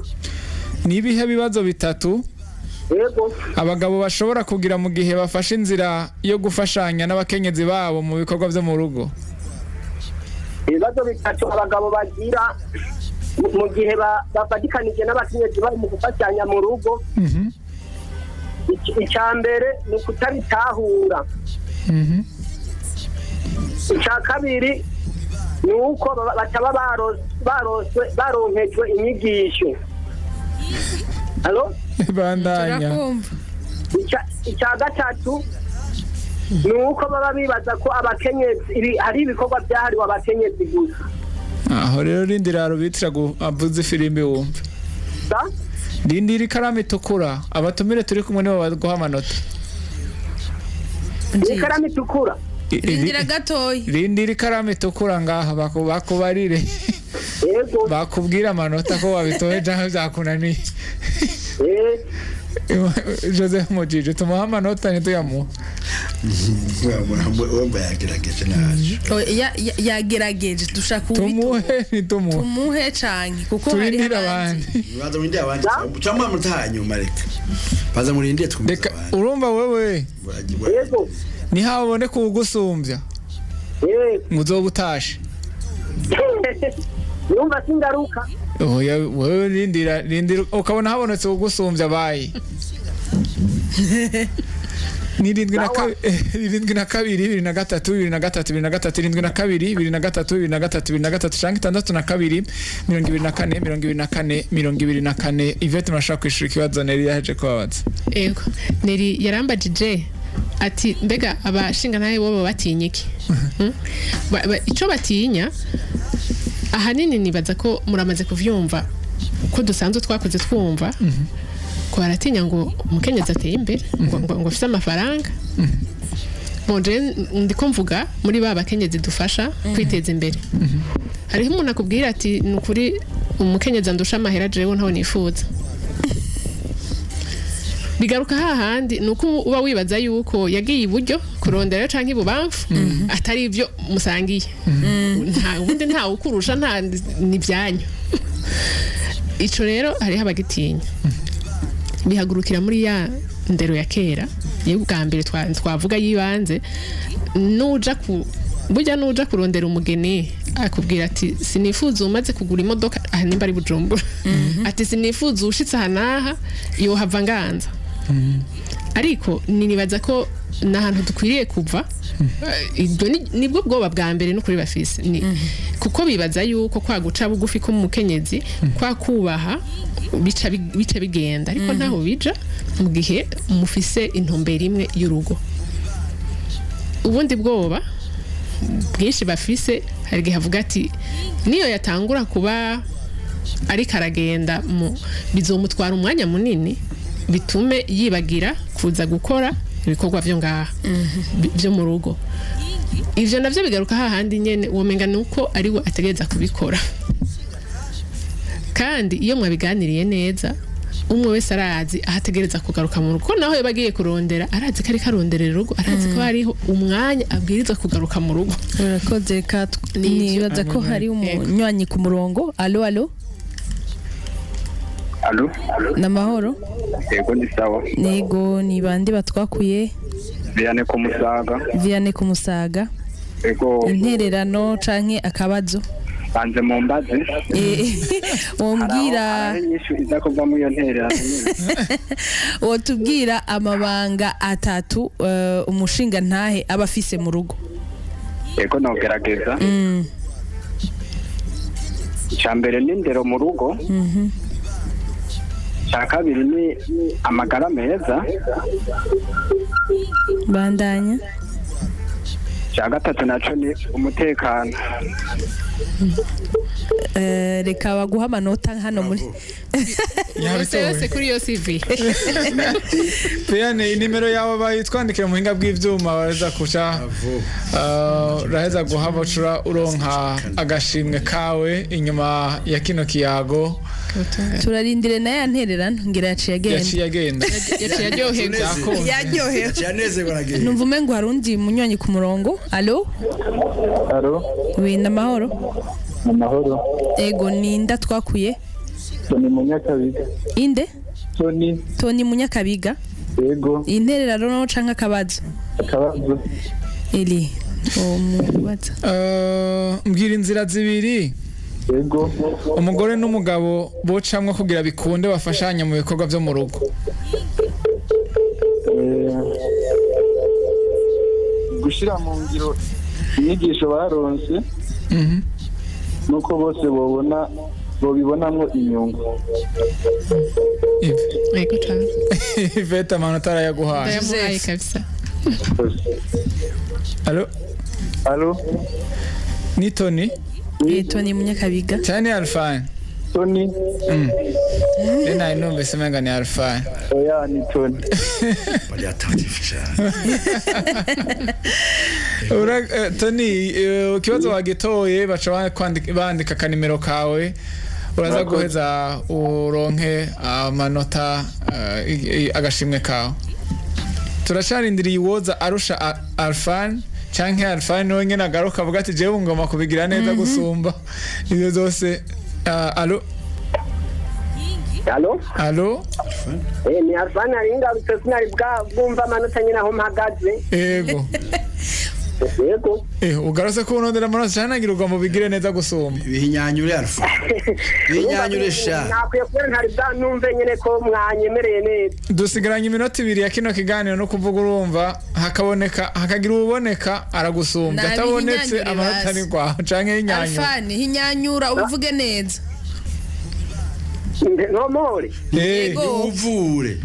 Nibihe bibazo bitatu abagabo bashobora kugira mu gihe bafashe inzira yo gufashanya n'abakenyezi babo mu bikorwa byo mu rugo? Ibibazo bitatu abagabo bagira mu gihe bafatikanije n'abakenyezi babo mu gufatanya mu rugo. Icya mbere ni ukutabitahura. Icya kabiri ni uko bataba baroswe, baronkejwe inyigisho. Halo? Bandanya. Turakumva. Icya gatatu ni uko baba bibaza ko abakenyezi hari ibikorwa byahariwe abakenyezi gusa. Aho rero rindira rubitira avuze ifirimbi wumve. Sa? Rindira ikaramu itukura, abatumire turi kumwe nibo baguha amanota. Ikaramu itukura? Rindira gatoyi. Rindira ikaramu itukura ngaha bakubarire. Yego. Bakubwira amanota ko wabitoye canke vyakunaniye. Joseph Mujiji, tumuha amanota ntituyamuha? Wumva yagerageje naje. Yagerageje, dushaka Tumuhe ntitumuhe? Tumuhe canke kuko hari Turindire abandi. Abandi. Baza murindire abandi cyangwa amanota hanyuma, reka baza murindire twumve Reka abandi. urumva wewe Yego. ntihabone kuwugusumbya ngo uzoba utashe. Yumva singaruka. Oya, wewe rindira, rindira ukabona habonetse ugusumbya bayi. Ni 72, 23, 23, 23, 72, 23, 23, 23 canke 62, 24, 24, 24. Ivete, murashobora kwishura ikibazo Neri yaheje kubabaza. Ego, Neri yarambajije ati: "Mbega abashinga ntahe bobo batinya iki?" Ico batinya ahanini, nibaza ko muramaze kuvyumva ko dusanzwe twakuze twumva ko baratinya ngo umukenyezi ateye imbere, ngo afise amafaranga. Bon, je ndiko mvuga muri ba bakenyezi dufasha kwiteza imbere. Hariho umuntu akubwira ati: "Ni ukuri, umukenyezi andusha amahera jewe ntawe nifuza." Bigaruka hahandi, ni uko uba wibaza yuko yagiye iburyo kurondera canke ibubamfu atari ibyo musangiye. Nta ubundi, ntawe ukurusha, nta ni ibyanyu. Ico rero hariho abagitinya, bihagurukira muri ya ndero ya kera yo bwa mbere twavuga yibanze. Nuja ku burya, nuja kurondera umugeni, akubwira ati: "Sinifuza umaze kugura imodoka." Aha nimba ari Bujumbura, ati: "Sinifuza ushitse aha n'aha yohava nganza." Ariko ninibaza ko ni ahantu dukwiriye kuva. Ibyo nibwo bwoba bwa mbere n'ukuri bafise. Ni kuko bibaza yuko kwa guca bugufi k'umukenyezi, kwa kubaha, bica bigenda, ariko ntaho bija mu gihe mufise intumbero imwe y'urugo. Ubundi bwoba bwinshi bafise, hari igihe avuga ati: "Niyo yatangura kuba ariko aragenda mu bizomutwara umwanya munini, bitume yibagira kuza gukora ibikorwa byo ngaha byo mu rugo." Ivyo navyo bigaruka hahandi nyene, womenga ni uko ari we ategereza kubikora. Kandi iyo mwabiganiriye neza, umwe wese arazi aho ategereza kugaruka mu rugo. Naho yaba agiye kurondera, arazi ko ariko aronderera urugo, arazi ko hariho umwanya abwirizwa kugaruka mu rugo. Urakoze. Reka nibaza ko hari umunywanyi ku murongo. Allo, allo? Allo? Namahoro? Yego, ni sawa. Nego, ni bande batwakuye? Vianney ku Musaga. Vianney ku Musaga. Yego. Intererano canke akabazo? Banze mu mbazi. Wombwira Hari inyishu iza kuva muri iyo ntererano nyene. Wotubwira amabanga atatu umushinga ntahe aba afise mu rugo? Yego, nogerageza. Icya mbere ni indero mu rugo. Icya kabiri ni amagara meza. Bandanya. Icya gatatu naco ni umutekano. Reka baguha amanota hano muri Yose yose kuri iyo CV. Vianney, inimero yawe bayitwandikira mu buhinga bw'ivyuma, baraheza kuca uraheza guhabacura uronka agashimwe kawe inyuma ya kino kiyago. Turarindire na ya ntererano, ngira yaciye agenda. Yaciye agenda. Yaciye aryoherwa. Byakunze. Yaryohewe. Yanezerwa, aragenda. Numva umengo hari undi munywanyi ku murongo. Allo? Allo? Oui, namahoro? Amahoro. Ego, ninda twakuye? Tony Munyakabiga. Inde? Tony. Tony Munyakabiga. Yego. Intererano canke akabazo? Akabazo. Eli umubaza. Mbwira inzira zibiri Yego. umugore n'umugabo bocamwo kugira bikunde bafashanya mu bikorwa vyo mu rugo. Gushira mu ngiro inyigisho baronse, nuko bose bobona bobibonamwo inyungu. Yego cane. Ivete, amanota arayaguhaye. Ndayamuhaye kabisa. Allo? Allo? Ni Tony? Tony Munyakabiga. Cyane Alfine? Tony. Nari numvise umenga ni Alfine. Oya, ni Tony. Bari attentif cyane. Tony, ikibazo wagitoye, baca bandika akanimero kawe, uraza Murakoze. guheza uronke amanota, agashimwe kawe. Turacarindiriye uwoza arusha Alfan, canke Alfan we nyene agaruka avuga ati: "Jewe ngomba kubigira neza gusumba ivyo zose." Allo? Allo? Allo? Ni Alfana, nari ngarutse, sinari bwa bwumva amanota nyine aho mpagaze. Ego. Yego. Ugarutse ko unondera amanota cyane, nagira ugomba ubigire neza gusumba. Bihinyanyure, Alpha, bihinyanyure sha. Nakwiye kubera ntari bwanumve nyene ko mwanyemereye neza. Dusigaranye iminota 2 ya kino kiganiro, no kuvuga urumva hakaboneka, hakagira uwuboneka aragusumbya, atabonetse Nabihinyanyure amanota basi. ni kwawe canke y'inyanyura. Alfani, hinyanyura ubivuge neza. Ntomore. Yego. Uvure.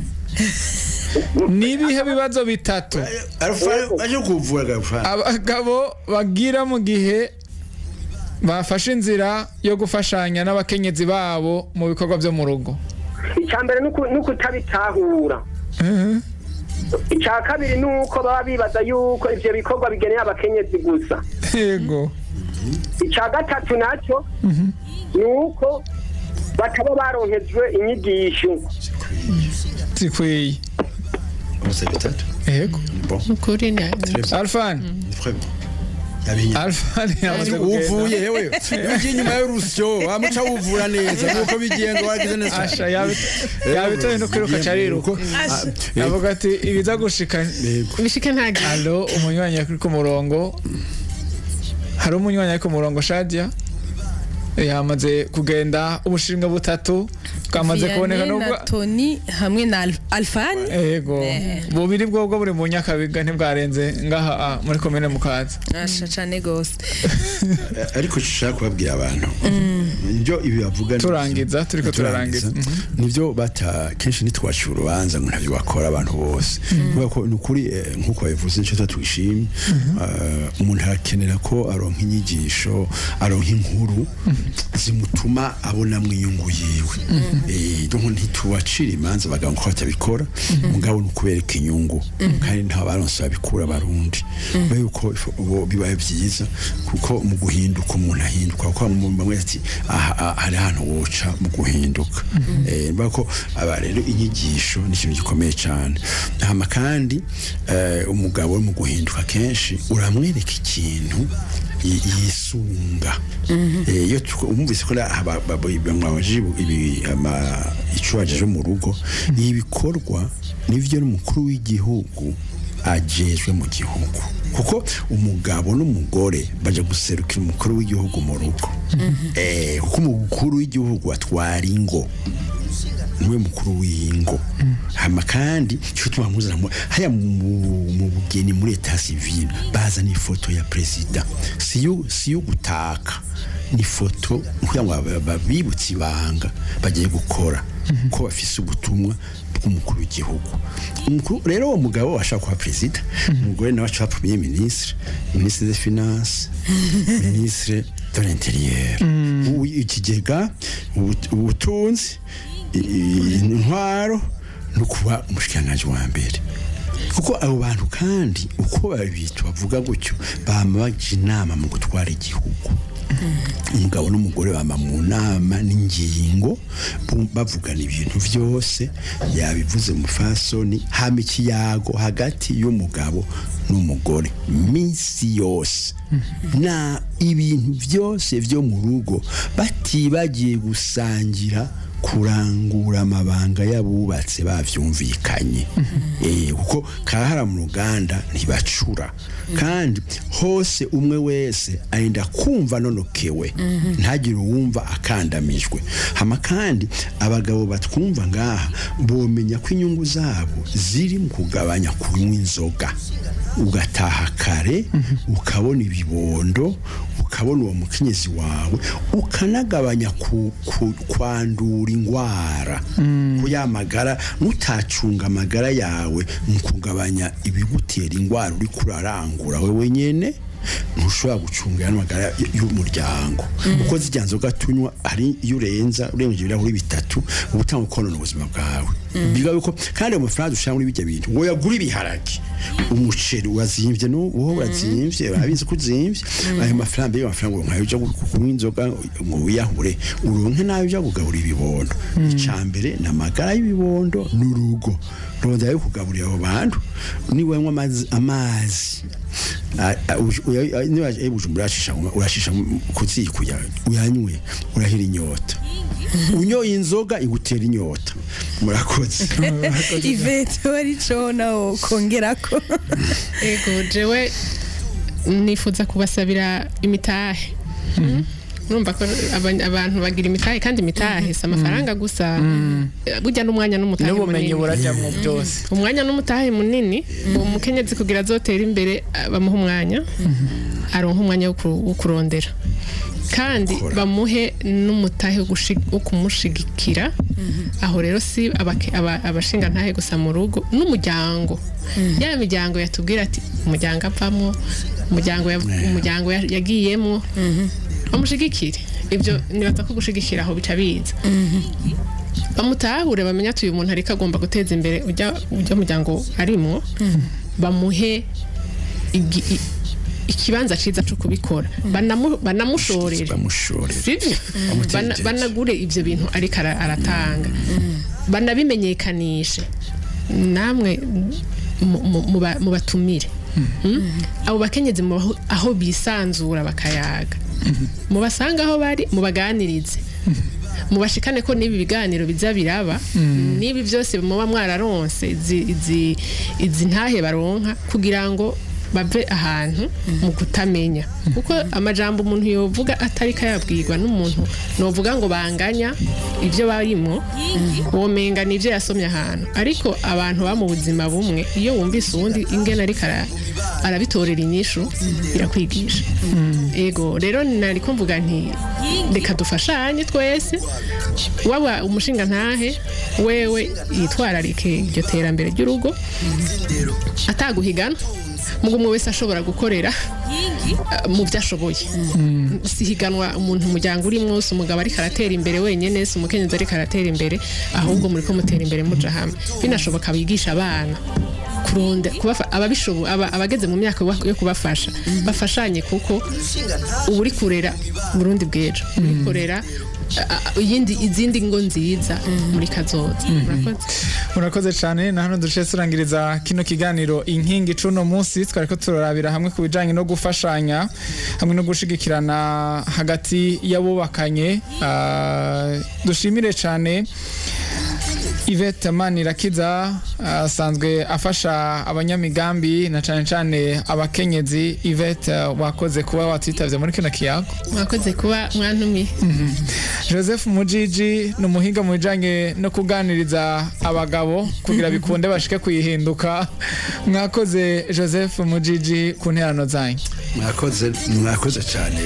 Nibihe bibazo bitatu Alpha aje kuvura, Alpha. abagabo bagira mu gihe bafashe inzira yo gufashanya n'abakenyezi babo mu bikorwa byo mu rugo? Icya mbere ni ukutabitahura. Icya kabiri ni uko baba bibaza yuko ivyo bikorwa bigeneye abakenyezi gusa. Icya gatatu nacyo ni uko bataba baronkejwe inyigisho zikwiye. Bose bitatu. Yego. Bon. Ukuri ni Alfani. Vraiment. Alfani yamaze kugenda. Uvuye hewe, iyo ugiye inyuma y'urusyo wamuca wuvura neza nuko bigenda, wagize neza. Asha, yabitoye no kwiruka cariruka, avuga ati ibiza gushika bishike ntagiye. Allo, umunywanyi ari ku murongo, hari umunywanyi ari ku murongo. Shadia yamaze kugenda. Ubushinga butatu bwamaze kuboneka. Vianney Nubwo na Tony hamwe na Alfani. Yego, bubiri bwobwo buri mu Nyakabiga, ntibwarenze ngaha muri komine Mukaza. Asha, cane gose. Ariko nshaka kubabwira abantu nibyo ibi bavuga. Turangiza, turiko turarangiza. Nibyo, bata kenshi ntitwaciye urubanza ngo ntabyo bakora abantu bose, kubera ko ni ukuri, nk'uko babivuze, nicyo tuba twishimye. Umuntu arakenera ko aronka inyigisho, aronka inkuru zimutuma abonamwo inyungu yiwe. Donc ntitubacira imanza abagabo ko batabikora, mugabo ni ukubereka inyungu, kandi nta baronse babikura abarundi kubera yuko ubu bibaye byiza, kuko mu guhinduka umuntu ahinduka, kuko bamwe ati aha hari ahantu woca mu guhinduka. Mvuga ko aba rero inyigisho ni ikintu gikomeye cyane. Hama kandi umugabo mu guhinduka kenshi uramwereka ikintu yisunga. Iyo umvise ko mwabajije ibi ico wajeje mu rugo, ibikorwa nivyo n'umukuru w'igihugu ajejwe mu gihugu, kuko umugabo n'umugore baja guserukira umukuru w'igihugu mu rugo. Kuko umukuru w'igihugu atwara ingo, niwe mukuru w'ingo. Hama kandi cyo tumamuzana haya mu bugeni, muri état civil, bazana ifoto ya président, siyo gutaka, ni foto kugira ngo babibutse ibanga bagiye gukora, ko bafise ubutumwa bw'umukuru w'igihugu. Umukuru rero, uwo mugabo ashaka kuba président, umugore nawe ashaka premier ministre, ministre des finances, ministre de l'intérieur. Ubu ikigega, ubutunzi, intwaro no kuba umushikiranganji wa mbere, kuko abo bantu kandi uko babita bavuga gutyo, bama baja inama mu gutwara igihugu. Umugabo n'umugore bama mu nama n'ingingo, bavugana ibintu vyose. Yabivuze umufasoni, hama ikiyago hagati y'umugabo n'umugore minsi yose na ibintu byose vyo mu rugo, batibagiye gusangira kurangura amabanga y'abubatse bavyumvikanye. Kuko karahara mu ruganda ntibacura, kandi hose umwe wese arinda kumva nonokewe, ntagire uwumva akandamijwe. Hama kandi abagabo batwumva ngaha bomenya ko inyungu zabo ziri mu kugabanya kunywa inzoga, ugataha kare, ukabona ibibondo, ukabona uwo mukenyezi wawe, ukanagabanya kwandura ingwara ku ya magara. Nutacunga amagara yawe mu kugabanya ibigutera ingwara uri kurarangura wewe nyene, ntushobora gucunga n'amagara y'umuryango, kuko zirya nzoga tunywa, hari iyo urenza, urengeje ibirahuri bitatu, uba utanga konona ubuzima bwawe. Biga yuko kandi ayo mafaranga ushira muri bijya bintu ngo yagura ibiharage, umuceri urazimvye, no wowe urazimvye, urabizi ko uzimvye. Ayo mafaranga, mbega amafaranga uronka uja kunywa inzoga ngo wiyahure, uronke nayo uja kugabura ibibondo? Icambere ni amagara y'ibibondo n'urugo. Rondera yo kugaburira abo bantu. Niwanywa amazi niba Bujumbura urashisha ku ziko, uyanywe urahira inyota. Unyoye inzoga igutera inyota. Murakoze. Ivete, wari co nawo kongerako? Ego, jewe Nifuza kubasabira imitahe. Urumva ko abantu bagira imitahe, kandi imitahe si amafaranga gusa. Burya n'umwanya n'umutahe N'ubumenyi munini. Burajamwo byose. Umwanya n'umutahe munini. Uwo mukenyezi kugira azotere imbere, bamuhe umwanya, aronke umwanya wo kurondera, kandi bamuhe n'umutahe wo kumushigikira. Aho rero si abashingantahe gusa mu rugo, n'umuryango, ya miryango yatubwira ati umuryango avamwo, umuryango yagiyemwo, bamushigikire. Ibyo nibaza ko gushigikira aho bica biza, bamutahure, bamenye ati uyu muntu ariko agomba guteza imbere ujya muryango arimwo, bamuhe ikibanza ciza co kubikora, banamushorere. Bamushorere. Sivyo? Banagure ivyo bintu ariko aratanga, banabimenyekanishe. Namwe mubatumire. Abo bakenyezi aho bisanzura bakayaga, mubasanga aho bari, mubaganirize, mubashikane ko n'ibi biganiro biza biraba, n'ibi byose muba mwararonse, izi ntahe baronka kugira ngo bave ahantu mu kutamenya, kuko amajambo umuntu yovuga atari kayabwirwa n'umuntu novuga ngo banganya ibyo barimo, womenga nibyo yasomye ahantu. Ariko abantu baba mu buzima bumwe, iyo wumvise uwundi ingene ariko arabitorera inyishu, birakwigisha. Ego rero, nari mvuga nti reka dufashanye twese. Waba umushinga ntahe, wewe yitwararike iryo terambere ry'urugo, ataguhigana, mugo umwe wese ashobora gukorera mu byo ashoboye. Si higanwa umuntu umuryango urimwo, si umugabo ariko aratera imbere wenyene, si umukenyezi ariko aratera imbere, ahubwo muriko mutera imbere muja hamwe. Binashoboka bigisha abana kuronde ababishoboye, abageze mu myaka yo kubafasha, bafashanye, kuko uba uri kurera Burundi bw'ejo, uri kurera izindi ngo nziza muri kazoza. Murakoze. Murakoze cyane. Na hano duce turangiriza kino kiganiro Inkingi cuno munsi. Twariko turarabira hamwe ku bijanye no gufashanya hamwe no gushigikirana hagati y'abubakanye. Dushimire cyane Yvette Manirakiza, asanzwe afasha abanyamigambi na cane cane abakenyezi. Yvette, wakoze kuba watwitavye muri kino kiyago. Mwakoze kuba mwantumiye. Joseph Mujiji ni umuhinga mu bijanye no kuganiriza abagabo kugira bikunde bashike kuyihinduka. Mwakoze, Joseph Mujiji, ku nterano zanyu. Mwakoze, mwakoze cyane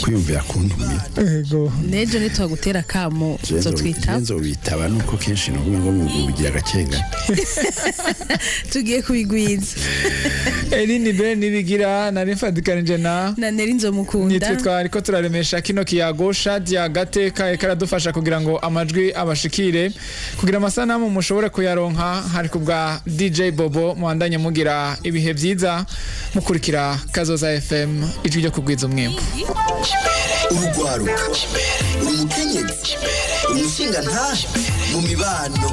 kwiyumvira kuntumira. Yego. Nejo nitwagutera kamo uzotwita. Nzobitaba, nuko kenshi nukuvuga ngo mubigira gake gake. Tugiye kubigwiza. Eline Ben Nibigira, nari mfatikanije na na Neri Nzomukunda. Nitwe twariko turaremesha kino kiyago. Shadia Gateka eka aradufasha kugira ngo amajwi abashikire, kugira amasanamu mushobore kuyaronka hari ku bwa DJ Bobo. Muhandanye mugira ibihe byiza, mukurikira Kazoza FM, ijwi ryo kugwiza umwimbu. Urugwaruka, uri umukenyezi, uri umushingantahe, mu mibano,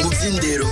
mu by'indero.